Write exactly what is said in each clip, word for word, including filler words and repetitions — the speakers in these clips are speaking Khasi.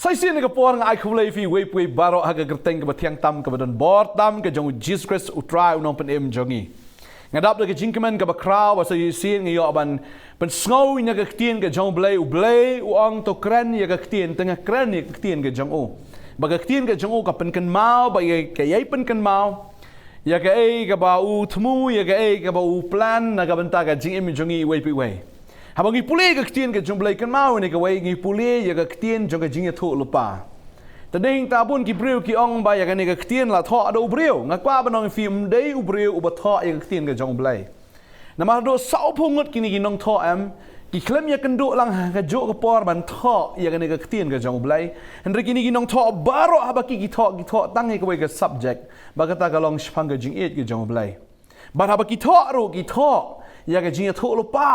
Sa shisien ha kane ka por nga ai khublei ïa phi uwei pa uwei baroh ha ka kyrteng kaba thiang tam, kaba don bor tam, ka jong u Jisu Khrist u Trai u Nongpynim jong ngi. Nga dap da ka jingkmen kaba khraw ba sa shisien ngi ïoh ban pynsngew ïa ka ktien ka jong u Blei. U Blei u ong to kren ïa ka ktien, te nga kren ïa ka ktien ka jong u. Ba ka ktien ka jong u ka pynkynmaw, ba ïa ka, ïa ka pynkynmaw ïa kaei kaba u thmu, ïa kaei kaba u plan na ka bynta ka jingim jong ngi uwei pa uwei. Haba ngi pule ka ktien ka jong u Blei, kynmaw ïa kane kawei, ngi pule ïa ka ktien jong ka jingïathuhlypa. Te dei hangta bun ki briew ki ong ba ïa kane ka ktien la thoh da u briew. Nga kwah ban ong ïa phi, ym dei u briew uba thoh ïa ka ktien ka jong u Blei. Namar haduh sawphew ngut kine ki nongthoh em, ki khlem ïakynduh lang ha kajuh ka por ban thoh ïa kane ka ktien ka jong u Blei. Hynrei kine ki nongthoh baroh haba ki, ki thoh, ki thoh tang ïa kawei ka subject, ba kata ka long shaphang ka jingïeit ka jong u Blei. Bad haba ki thoh ruh, ki thoh ïa ka jingïathuhlypa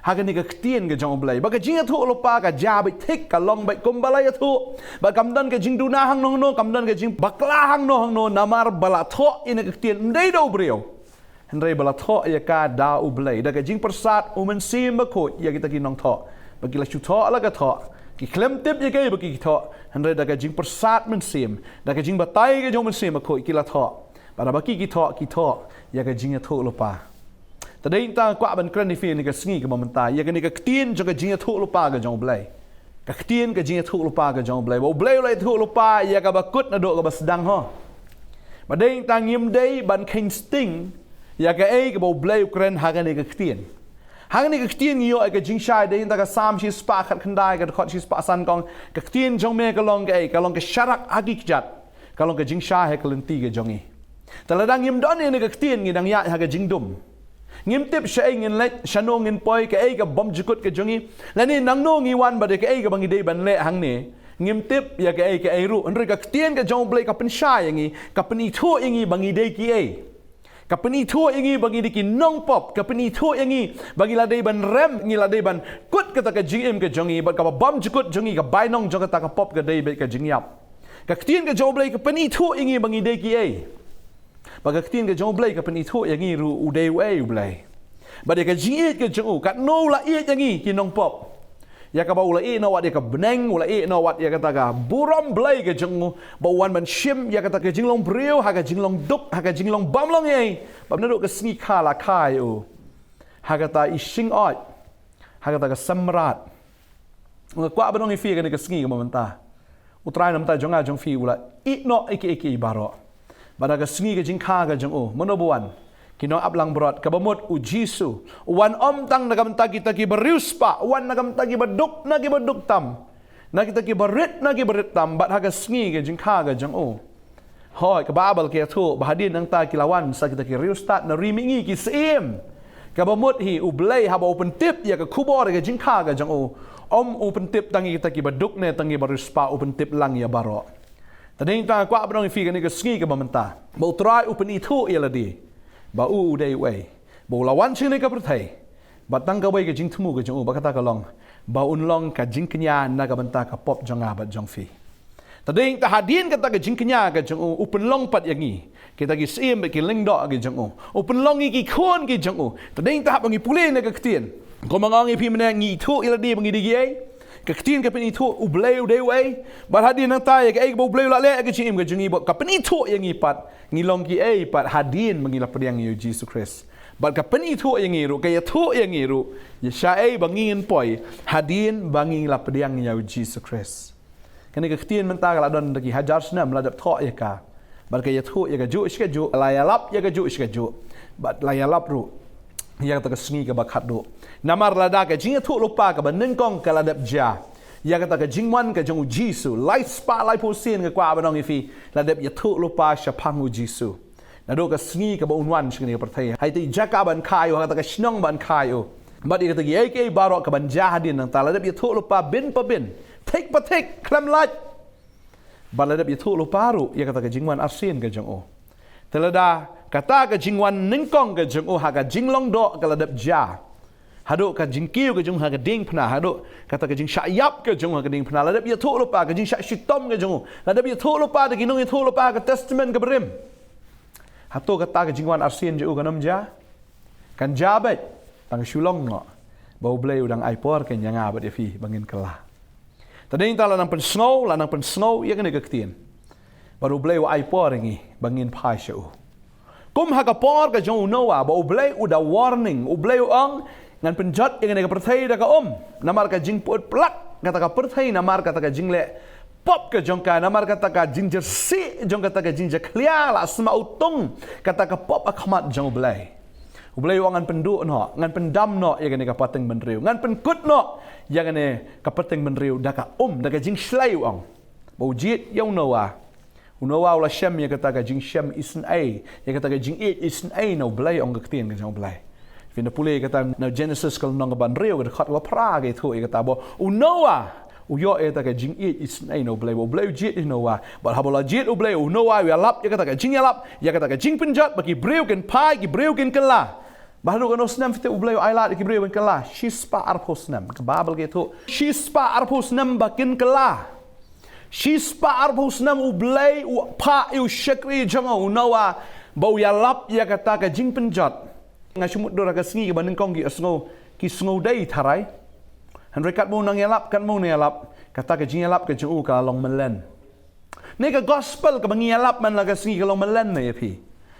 ha kane ka ktien ka jong u Blei. Ba ka jingïathuhlypa ka jia beit thik, ka long beit kumba la ïathuh. Ba kam don ka jingduna hangno hangno, kam don ka jingbakla hangno hangno, namar ba la thoh ïa kane ka ktien ym dei da u briew, hynrei ba la thoh ïa ka da u Blei, da ka jingpyrsad u Mynsiem Bakhuid ïa kita ki nongthoh. Ba ki la shu thoh la ka thoh, ki khlem tip ïa kaei ba ki thoh, hynrei da ka jingpyrsad mynsiem, da ka jingbatai ka jong u Mynsiem Bakhuid ki la thoh. Bad haba ki, ki thoh, ki thoh ïa ka jingïathuhlypa. Te dei hangta nga kwah ban kren ïa phi ha kane ka sngi kaba mynta ïa kane ka ktien jong ka jingïathuhlypa ka jong u Blei. Ka ktien ka jingïathuhlypa ka jong u Blei. Ba u Blei u la ïathuhlypa ïa kaba kut naduh kaba sdang ho. Ba dei hangta ngim dei ban kheiñ sting ïa kaei kaba u Blei u kren ha kane ka ktien. Ha kane ka ktien ngi ïoh ïa ka jingshai, dei hangta ka Salm shispah khatkhyndai, ka dkhot shispah san ka ong, ka ktien jong me ka long kaei, ka long ka sharak ha ki kjat, ka long ka jingshai ha ka lynti ka jong ngi. Te lada ngim don ïa kane ka ktien, ngi dang ïaid ha ka jingdum. Ngim tip shaei ngin leit, shano ngin poi, kaei ka bymjukut ka jong ngi, lane nangno ngi wan, bad kaei kaba ngi dei ban leh hangne. Ngim tip ïa kaei kaei ruh. Hynrei ka ktien ka jong u Blei ka pynshai ïa ngi, ka pynithuh ïa ngi ba ngi dei kiei. Ka pynithuh ïa ngi ba ngi dei ki nongpop, ka pynithuh ïa ngi ba ngi la dei ban rem, ngi la dei ban kut kata ka jingim ka jong ngi, bad kaba bymjukut jong ngi, ka bainong jong kata ka pop ka dei beit ka jingïap. Ka ktien ka jong u Blei ka pynithuh ïa ngi ba ngi dei kiei. Bad ka ktien ka jong u Blei ka pynithuh ïa ngi ruh u dei uei u Blei. Bad ïa ka jingïeit ka jong u, katno u la ïeit ïa ngi ki nongpop. Ïa kaba u la ïehnoh wat ïa ka bneng, u la ïehnoh wat ïa kata ka burom Blei ka jong u, ba u wan ban shim ïa kata ka jinglong briew ha ka jinglong duk, ha ka jinglong bym long ei. Bad naduh ka sngi kha la kha ïa u ha kata i shingoid, ha kata ka sem mrad. Nga kwah ban ong ïa phi ha kane ka sngi kaba mynta, u Trai na ka bynta jong nga jong phi u la ïehnoh ïa kiei kiei baroh. Bad ha ka sngi ka jingkha ka jong u, mano ba wan? Ki nongap langbrot. Kaba mut u Jisu u wan ym tang na ka bynta kita kiba riewspah, u wan na ka bynta kiba duk, na kiba duk tam, na kita kiba rit, na kiba rit tam. Bad ha ka sngi ka jingkha ka jong u, hooid, ka Baibl ka ïathuh ba hadien nangta ki la wan sa kita ki riewstad na ri mihngi ki syiem. Kaba mut hi u Blei haba u pyntip ïa ka khubor ïa ka jingkha ka jong u, ym u pyntip tang ïa kita kiba duk ne tang ïa kiba riewspah, u pyntip lang ïa baroh. Te dei hangta nga kwah ban ong ïa phi ha kane ka sngi kaba mynta, ba u Trai u pynithuh ïa lade ba u u dei uei, ba u la wan sha kane ka pyrthei. Bad tang kawei ka jingthmu ka jong u, ba kata ka long ba un long ka jingkñia na ka bynta ka pop jong nga bad jong phi. Te dei hangta hadien kata ka jingkñia ka jong u, u pynlong pat ïa ngi kita ki syiem bad ki lyngdoh ki jong u, u pynlong ïa ki khun ki jong u. Te dei hangta haba ngi pule na ka ktien, kumba nga ong ïa phi mynne, ngi ithuh ïa lade ba ngi dei kiei. Ka ktien ka pynithuh u Blei u dei uei. Bad hadien nangta ïa kaei kaba u Blei u la leh ha ka jingim ka jong ngi, bad ka pynithuh ïa ngi pat ngi long kiei pat hadien ba ngi la pdiang ïa u Jisu Khrist. Bad ka pynithuh ïa ngi ruh, ka ïathuh ïa ngi ruh ïa shaei ba ngin poi hadien ba ngi la pdiang ïa u Jisu Khrist. Kane ka ktien mynta ka la don da ki hajar snem la dep thoh ïa ka. Bad ka ïathuh ïa kajuh shi kajuh, la ïalap ïa kajuh shi kajuh. Bad la ïalap ruh ïa kata ka sngi kaba khatduh. Namar lada ka jingïathuhlypa kaba nyngkong ka la dep jia ïa kata ka jingwan ka jong u Jisu, lai spah laiphew sien, nga kwah ban ong ïa phi, la dep ïathuhlypa shaphang u Jisu. Naduh ka sngi kaba un wan sha kane ka pyrthei, ha ita i jaka ban kha ïa u, ha kata ka shnong ban kha ïa u, bad ïa kata kiei kiei baroh kaban jia hadien nangta, la dep ïathuhlypa bin pa bin, thik pa thik, khlem lait. Bad la dep ïathuhlypa ruh ïa kata ka jingwan arsien ka jong u. Te lada kata ka jingwan nyngkong ka jong u ha ka jinglong doh ka la dep jia, haduh ka jingkiew ka jong u ha ka diengphna, haduh kata ka jingshah ïap ka jong u ha ka diengphna, la dep ïathuhlypa, ka jingshah shitom ka jong u la dep ïathuhlypa da ki nongïathuhlypa ha ka Testament kaba rim, hato kata ka jingwan arsien jong u kan ym jia? Kan jia beit. Tang shu long noh ba u Blei u dang ai por keiñ ïa nga bad ïa phi ba ngin kylla. Te dei ta la nang pynsngew, la nang pynsngew ïa kane ka ktien. Bad U Blei u ai por ïa ngi ba ngin phai sha u. Kum ha ka por ka jong u Noah, ba U Blei u da warning, U Blei u ong, ngan pynjot ïa kane ka pyrthei da ka um. Namar ka jingput plak kata ka pyrthei, namar kata ka jingleh pop ka jong ka, namar kata ka jingjyrsieh jong kata ka jingjakhlia la sma u tung kata ka pop ha khmat jong U Blei. U Blei u ong ngan pynduh noh, ngan pyndam noh ïa kane ka pateng bynriew, ngan pynkut noh ïa kane ka pateng bynriew da ka um, da ka jingshlei u ong. Ba u jied ïa u Noah. U Noah u la shem ïa kata ka jingshem isynei, ïa kata ka jingïeit isynei na U Blei, ong ka ktien ka jong U Blei. Phin da pule ïa kata na Genesis ka lynnong kaba hynriew, ka dkhot kaba phra, ka ïathuh ïa kata ba u Noah u ïoh ïa kata ka jingïeit isynei na U Blei, ba U Blei u jied ïa u Noah. Bad haba la jied U Blei, u Noah u ïalap ïa kata ka jingïalap, ïa kata ka jingpynjot ba ki briew kin phai, ki briew kin kylla. Bad haduh katno snem phi tip U Blei u ailad ïa ki briew ban kylla? Shispah arphew snem. Ka Baibl ka ïathuh shispah arphew snem ba kin kylla. Shispah arphew snem U Blei u phah ïa u shakri jong u, u Noah, ba u ïalap ïa kata ka jingpynjot. Nga shu mutdur ha ka sngi kaba nyngkong ki sngew, ki sngew dei tharai. Hynrei katba u nang ïalap, katba u nang ïalap, kata ka jingïalap ka jong u ka la long mlien. Ne ka gospel kaba ngi ïalap man la ka sngi ka long mlien ne ïa phi?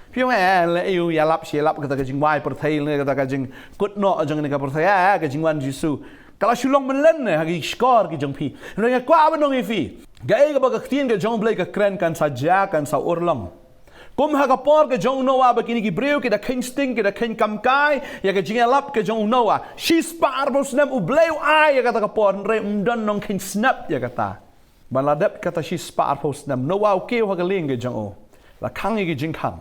Phi ong, eh, leh ïa u ïalap shi ïalap, kata ka jingwai pyrthei ne kata ka jingkut noh jong kane ka pyrthei, eh, ka jingwan Jisu, ka la shu long mlien ne ha ki shkor ki jong phi? Hynrei nga kwah ban ong ïa phi, kaei kaba ka ktien ka jong U Blei ka kren kan sa jia, kan sa urlong. Kum ha ka por ka jong u Noah ba kine ki briew ki da kheiñ sting, ki da kheiñ kamkai ïa ka jingïalap ka jong u Noah. Shispah arphew snem U Blei u ai ïa kata ka por, hynrei ym don nongkheiñ snep ïa kata. Ban la dep kata shispah arphew snem, Noah u kiew ha ka lieng ka jong u. La khang ïa ka jingkhang.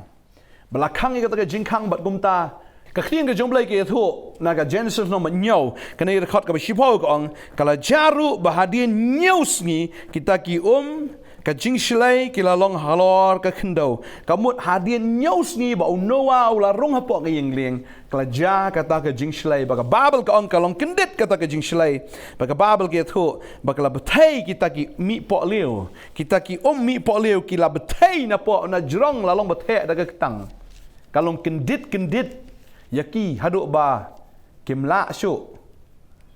Ba la khang ïa kata ka jingkhang bad kumta, ka ktien ka jong U Blei ka ïathuh na ka Genesis lynnong ba hynñiew, kane ka dkhot kaba shiphew ka ong, ka la jia ruh ba hadien hynñiew sngi kita ki um ka jingshlei ki la long halor ka khyndew. Ka mut hadien hynñiew sngi ba u Noah u la rung hapoh ka ïing lieng, ka la jia kata ka jingshlei, ba ka Baibl ka ong ka long kyndit kata ka jingshlei. Ba ka Baibl ka ïathuh ba ka la bthei kita ki mih pohliew, kita ki um mih pohliew ki la bthei napoh na jrong, la long btheh da ka ktang. Ka long kyndit kyndit ïa ki haduh ba kim lah shuh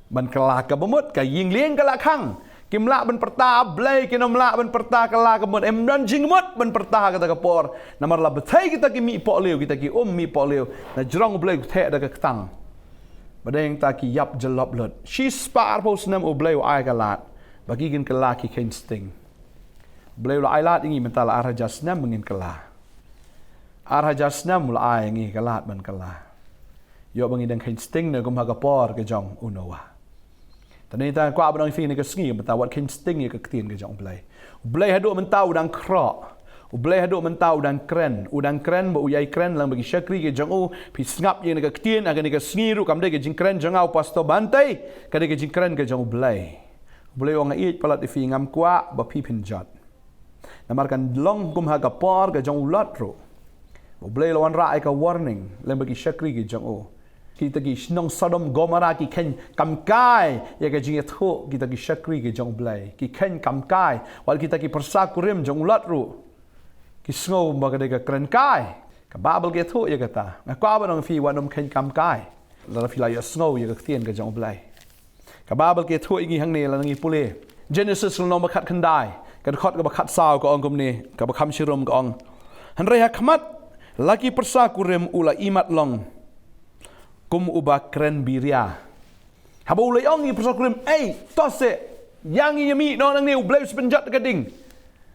ban kylla ka bamut, ka ïing lieng ka la khang. Kim lah ban pyrta Blei, kim lah ban pyrta kylla ka bamut. Ym don jingmut ban pyrta kata ka por. Namar la bthei kita ki mih pohliew, kita ki um mih pohliew na jrong U Blei, btheh da ka ktang. Ba dang ta ki ïap jyllop lut. Shispah arphew snem U Blei u ai ka lad ba ki kin kylla, ki kheiñ sting. U Blei u la ai lad ïa ngi mynta la ar hajar snem ba ngin kylla. Ar hajar snem u la ai ïa ngi ka lad ban kylla. Ïoh ba ngi dang kheiñ sting ne kum ha ka por ka jong u Noah. Te nangta kwah ban ong ïa phi kane ka sngi, mynta wat kheiñ sting ïa ka ktien ka jong U Blei. U Blei haduh mynta u dang khroh. U Blei haduh mynta u dang kren, u dang kren, ba u ïai kren lang bad ki shakri ki jong u. Phi sngap ïa kane ka ktien ha kane ka sngi ruh, kam dei ka jingkren jong nga u Pastor Bantei, ka dei ka jingkren ka jong U Blei. U Blei u ong nga ïeit palat ïa phi, ngam kwah ba phi pynjot. Namar kan long kum ha ka por ka jong u Lot ruh. U Blei u la wanrah ïa ka warning lem bad ki shakri ki jong u. Kita ki shnong Sodom Gomorrah ki kheiñ kamkai ïa ka jingïathuh kita ki shakri ki jong U Blei. Ki kheiñ kamkai, wat kita ki pyrsa kurim jong u Lot ruh ki sngew ba ka dei ka kren kai. Ka Baibl ka ïathuh ïa kata. Nga kwah ban ong ïa phi, wat nym kheiñ kamkai lada phi la ïohsngew ïa ka ktien ka jong U Blei. Ka Baibl ka ïathuh ïa ngi hangne, lada ngi pule Genesis lynnong ba khatkhyndai, ka dkhot kaba khatsaw ka ong kumne, kaba kham shirum ka ong, hynrei ha khmat la ki pyrsa kurim u la imat long kum uba kren biria. Haba u la ong ïa ki pyrsa kurim, ei, to seh, ïa ngi ïa mih noh nangne, U Blei u sa pynjot ka ding.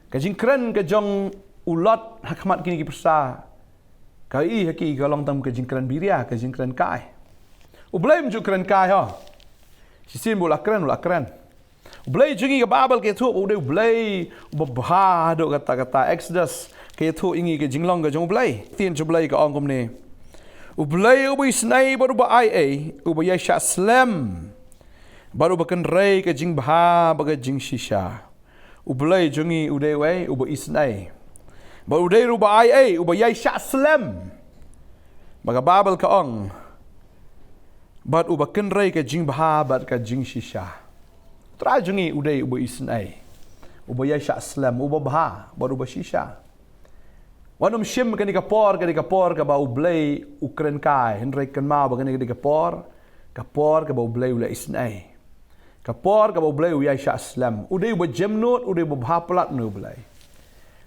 Ka jingkren ka jong u Lot ha khmat kine ki pyrsa, ka i ha ki ka long tang ka jingkren biria, ka jingkren kai. U Blei um ju kren kai ho. Shisien ba u la kren, u la kren. U Blei jong ngi, ka Baibl ka ïathuh ba u dei U Blei uba bha haduh katta katta. Exodus ka ïathuh ïa ngi ka jinglong ka jong U Blei. Ktien jong U Blei ka ong kumne: U Blei uba isynei bad uba aiei, uba ïaishah slem bad uba kynrei ka jingbha bad ka jingshisha. U Blei jong ngi u dei uei? Uba isynei. Bad u dei ruh uba aiei, uba ïaishah slem. Ba ka Baibl ka ong, bad uba kynrei ka jingbha bad ka jingshisha. U Trai jong ngi u dei uba isynei, uba ïaishah slem, uba bha bad uba shisha. Wat nym shim kane ka por ka dei ka por kaba U Blei u kren kai, hynrei kynmaw ba kane ka dei ka por, ka por kaba U Blei u la isynei. Ka por kaba U Blei u ïai shah slem. U dei uba jemnud, u dei uba bha palat une U Blei.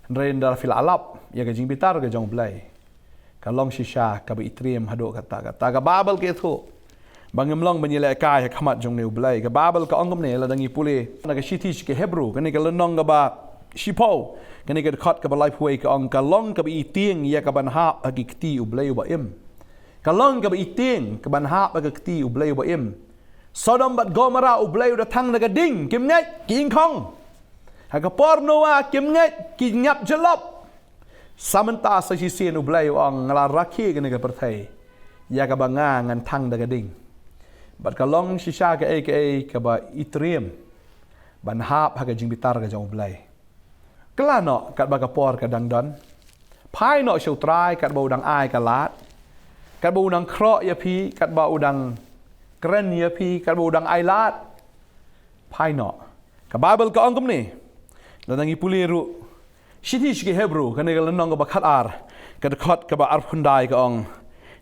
Hynrei ynda phi la lap ïa ka jingbitar ka jong U Blei, ka long shisha kaba itriem haduh katta katta. Ka Baibl ka ïathuh ba ngim long ban ïalehkai ha khmat jong une U Blei. Ka Baibl ka ong kumne, lada ngi pule na ka shithi sha ki Hebru, kane ka lynnong kaba shiphew, kane ka dkhot kaba laiphew wei, ka ong, ka long kaba itieng ïa kaban hap ha ki kti U Blei uba im. Ka long kaba itieng kaban hap ha ki kti U Blei uba im. Sodom bad Gomora U Blei u da thang da ka ding, kim ngeit, ki ingkhong. Ha ka por Noah, kim ngeit, ki ñiap jyllop. Sa mynta sa shisien U Blei u ong, nga la rakhe kane ka pyrthei ïa kaba nga ngan thang da ka ding. Bad ka long shisha kaei kaei kaba itriem ban hap ha ka jingbitar ka jong U Blei. Kylla noh katba ka por ka dang don. Phai noh sha U Trai katba u dang ai ka lad, katba u dang khroh ïa phi, katba u dang kren ïa phi, katba u dang ai lad. Phai noh. Ka Baibl ka ong kumne, lada ngi pule ruh shithi sha ki Hebru, kane ka lynnong kaba khatar, ka dkhot kaba arphew khyndai, ka ong,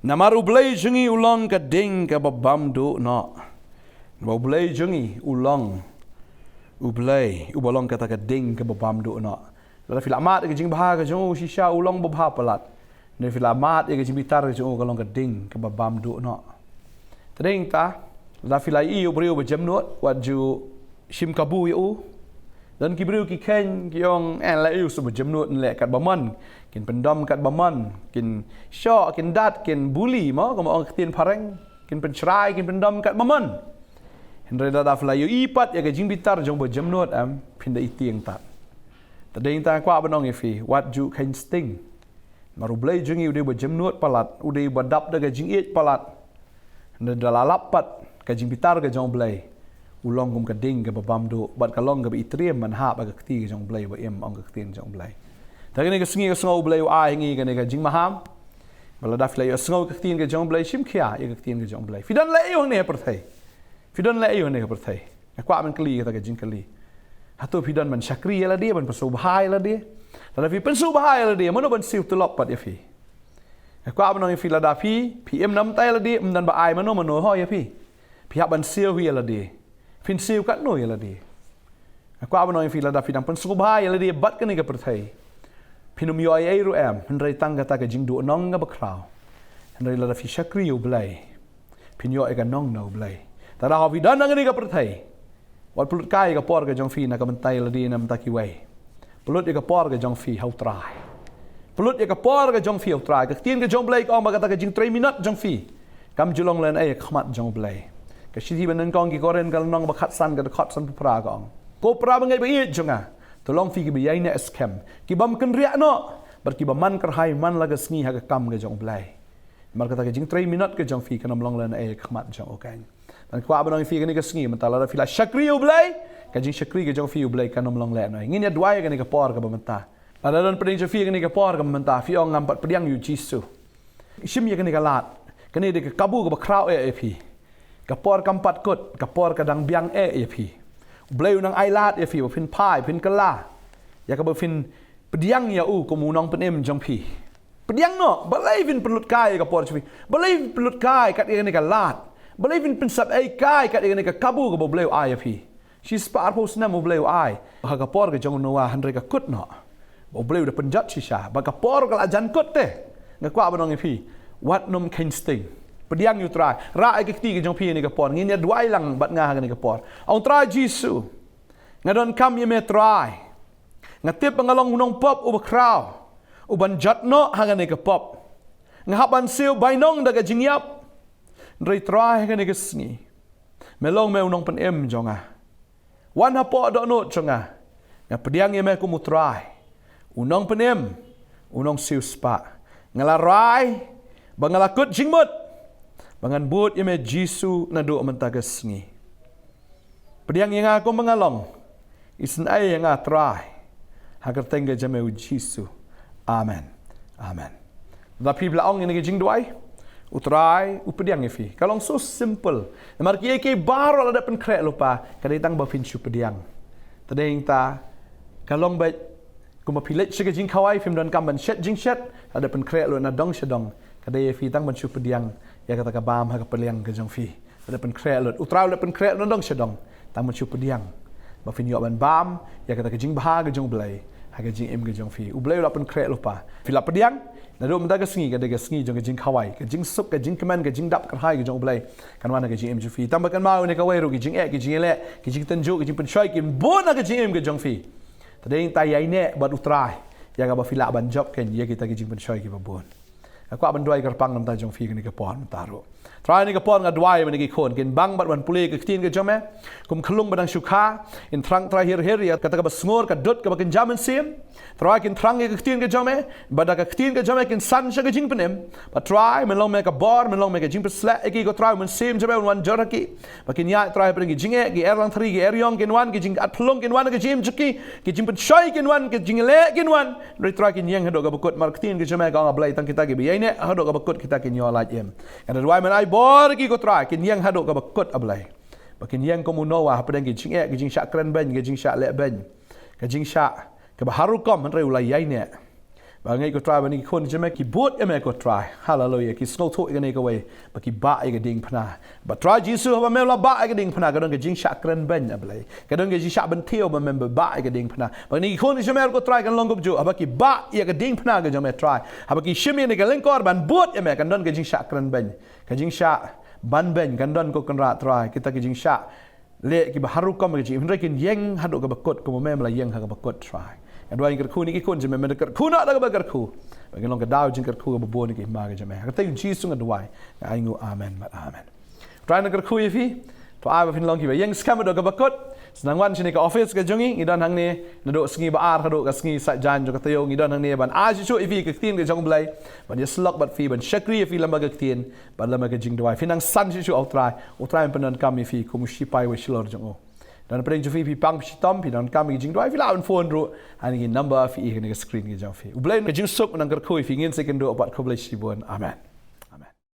namar U Blei jong ngi u long ka ding kaba bam duh noh. Namar U Blei jong ngi u long U Blei uba long kata ka ding kaba bam duh noh. Lada phi la mad ïa ka jingbha ka jong u, shisha u long uba bha palat. Hynrei phi la mad ïa ka jingbitar ka jong u, ka long ka ding kaba bam duh noh. Te dei nangta, lada phi la ïohi ïa u briew ba jemnud, wat ju shim kabu ïa u. Don ki briew ki kheiñ, ki ong, eh, la ïohi u shu ba jemnud, leh katba mon, kin pyndom katba mon, kin shoh, kin dat, kin bully, mo, kumba ong ka ktien phareng, kin pynshrai, kin pyndom katba mon. Hynrei lada phi la ïohi pat ïa ka jingbitar jong uba jemnud, em, phin da itieng tad. Te dei nangta nga kwah ban ong ïa phi, wat ju kheiñ sting. Namar U Blei jong ngi u dei uba jemnud palat, u dei uba dap da ka jingïeit palat. Hynrei lada la lap pat ka jingbitar ka jong U Blei, u long kum ka ding kaba bam duh, bad ka long kaba itriem ban hap ha ka kti ka jong U Blei uba im, ong ka ktien jong U Blei. Te kane ka sngi ka sngew U Blei u ai ha ngi kane ka jingmaham ba lada phi la ïohsngew ka ktien ka jong U Blei, shim khia ïa ka ktien ka jong U Blei. Phi don leh aïu hangne ha pyrthei? Phi don leh aïu hangne ha pyrthei? Nga kwah ban kylli kata ka jingkylli. Hato phi don ban shakri ïa lade, ban pynsngewbha ïa lade? Lada phi pynsngewbha ïa lade, mano ban siew tulop pat ïa phi? Nga kwah ban ong ïa phi, lada phi, phi im na bynta ïa lade, ym don ba ai mano mano ho ïa phi. Phi hap ban siew hi ïa lade. Phin siew katno ïa lade? Nga kwah ban ong ïa phi, lada phi dang pynsngewbha ïa lade bad kane ka pyrthei, phin ym ïoh ei ei ruh em, hynrei tang kata ka jingduhnong kaba khraw. Hynrei lada phi shakri ïa U Blei, phin ïoh ïa ka nong na U Blei. Te lada ho phi don ha kane ka pyrthei, wat pynlut kai ïa ka por ka jong phi na ka bynta ïa lade, na bynta kiwei. Pynlut ïa ka por ka jong phi ha U Trai. Pynlut ïa ka por ka jong phi ha U Trai. Ka ktien ka jong U Blei ka ong ba kata ka jingtrei minot jong phi kam ju long lehnohei ha khmat jong U Blei. Ka shithi ba nyngkong ki Korinth ka lynnong ba khatsan ka dkhot sanphew phra ka ong, ko para bangeit ba ïeit jong nga, to long phi kiba ïaineh skhem, ki bym kynriah noh, bad kiba man kyrhai man la ka sngi ha ka kam ka jong U Blei. Namar kata ka jingtrei minot ka jong phi kan ym long lehnohei ha khmat jong u keiñ. Te nga kwah ban ong ïa phi kane ka sngi mynta, lada phi la shakri ïa U Blei, ka jingshakri ka jong phi ïa U Blei kan ym long lehnohei. Ngin ïa duwai ïa kane ka por kaba mynta. Lada don pdeng jong phi ïa kane ka por kaba mynta, phi ong, ngam pat pdiang ïa U Jisu. Shim ïa kane ka lad. Kane dei ka kabu kaba khraw eh ïa phi. Ka por kam pat kut, ka por ka dang biang eh ïa phi. U Blei u nang ai lad ïa phi ba phin phai, phin kylla ïa kaba phin pdiang ïa u kum u nongpynim jong phi. Pdiang noh, balei phin pynlut kai ïa ka por jong phi? Balei phin pynlut kai kat ïa kane ka lad? Balei phin pynsep ei kai kat ïa kane ka kabu kaba U Blei u ai ïa phi? Shispah arphew snem U Blei u ai ha ka por ka jong u Noah, hynrei ka kut noh. Ba U Blei u da pynjot shisha, ba ka por ka la jan kut te. Nga kwah ban ong ïa phi, wat nym kheiñ sting. Pdiang ïa U Trai. Rah ïa ki kti ka jong phi ïa kane ka por. Ngin ïa duwai lang bad nga ha kane ka por. Ong, Trai Jisu, nga donkam ïa me Trai. Nga tip ba nga long u nongpop uba khraw, uban jot noh ha kane ka pop. Nga hap ban siew bainong da ka jingïap. Hynrei Trai, ha kane ka sngi, me long me u nongpynim jong nga. Wan hapoh dohnud jong nga. Nga pdiang ïa me kum U Trai, u nongpynim, u nongsiewspah. Nga la rai ba nga la kut jingmut ba ngan bud ïa me Jisu naduh mynta ka sngi. Pdiang ïa nga kumba nga long. Isynei ïa nga Trai. Ha ka kyrteng ka jong me U Jisu. Amen. Amen. Lada phi la ong ïa kane ka jingduwai, U Trai u pdiang ïa phi. Ka long so simple. Namar kiei kiei baroh lada pynkhreh lypa, ka dei tang ba phin shu pdiang. Te dei nangta, ka long beit kumba phi leit sha ka jingkhawai, phim donkam ban shet jingshet, lada pynkhreh lut na dong sha dong. Ka dei ïa phi tang ban shu pdiang ïa kata ka bam ha ka pliang ka jong phi. Lada pynkhreh lut, U Trai u la pynkhreh lut na dong sha dong. Tang ban shu pdiang ba phin ïoh ban bam ïa kata ka jingbha ka jong U Blei ha ka jingim ka jong phi. U Blei u la pynkhreh lypa. Phi la pdiang, naduh mynta ka sngi ka dei ka sngi jong ka jingkhawai, ka jingsuk, ka jingkmen, ka jingdap kyrhai ka jong U Blei kan wan ha ka jingim jong phi. Tang ba kan mau ne kawei ruh ki jingeh, ki jingïaleh, ki jingtynjuh, ki jingpynshoi kin bun ha ka jingim ka jong phi. Te dei tang ïaineh bad U Trai ïa kaba phi lah ban jop kein ïa kita ki jingpynshoi kiba bun. Nga kwah ban duwai kyrpang na bynta jong phi kane ka por mynta ruh. Trai, kane ka por nga duwai ba kine ki khun kin bang bad ban pule ka ktien ka jong me. Kum khyllung ba dang shu kha, kin thrang Trai hir hir ïa kata kaba sngur, ka dud kaba kynja mynsiem. Trai, kin thrang ïa ka ktien ka jong me, bad da ka ktien ka jong me kin san sha ka jingpynim. Bad Trai, men long me ka bor, men long me ka jingpynshlur ïa ki, ko Trai, u Mynsiem jong me un wan jur ha ki. Ba kin ïaid Trai hapdeng ki jingeh, ki erlangthri, ki eriong kin wan, ki jingat phyllung kin wan, ki jingim jong ki, ki jingpynshoi kin wan, ki jingleh kin wan. Hynrei Trai, kin ïeng haduh kaba kut, namar ka ktien ka jong me ka ong, A Blei, tang kita kiba ïaineh haduh kaba kut kita kin ïoh lait im. Nga duwai men ai bor ïa ki, ko Trai, kin ïeng haduh kaba kut, A Blei. Ba kin ïeng kum u Noah hapdeng ki jingeh, ki jingshah kren beiñ, ki jingshah leh beiñ, ki jingshah kaba har rukom, hynrei u la ïaineh. Ba ngeit, ko Trai, ba kine ki khun jong me ki bud ïa me, ko Trai. Haleluia. Ki sngewthuh ïa kane kawei ba ki bah ïa ka diengphna. Bad Trai Jisu, haba mem la bah ïa ka diengphna, ka don ka jingshah kren beiñ, A Blei. Ka don ka jingshah bynthiew ba mem bah ïa ka diengphna. Ba kine ki khun jong me, ko Trai, kan long kumjuh, haba ki bah ïa ka diengphna ka jong me, Trai. Haba ki shim ïa kane ka lyngkor ban bud ïa me, kan don ka jingshah kren beiñ, ka jingshah ban beiñ, kan don, ko Kynrad Trai, kita ki jingshah leh kiba har rukom ka jingim, hynrei kin ïeng haduh kaba kut, kumba mem la ïeng ha kaba kut, Trai. Nga duwai, kyrkhu ïa kine ki khun jong me, men kyrkhu noh da kaba kyrkhu. Ba kin long ka daw jingkyrkhu kaba bun ïa ka hima ka jong me. Ha ka kyrteng Jisu nga duwai, nga ainguh, amen bad amen. Trai un kyrkhu ïa phi. To ai ba phin long kiba ïeng skhem haduh kaba kut. Sa nang wan shane ka office ka jong ngi, ngi don hangne naduh sngi ba ar haduh ka sngi Saitjaiñ jong ka taïew, ngi don hangne ban ai shuh shuh ïa phi ka ktien ka jong U Blei, ban ïasyllok bad phi, ban shakri ïa phi lem bad ka ktien bad lem bad ka jingduwai. Phi nang san shuh shuh ha U Trai, U Trai un pyndonkam ïa phi kum u shipai uba shlur jong u. Don hapdeng jong phi, phi pang, phi shitom, phi donkam ïa ka jingduwai, phi lah ban phone ruh ha kine ki number phi i ha kane ka screen ka jong phi. U Blei ka jingsuk un nang kyrkhu ïa phi. Ngin sa ïakynduh pat, khublei shibun. Amen.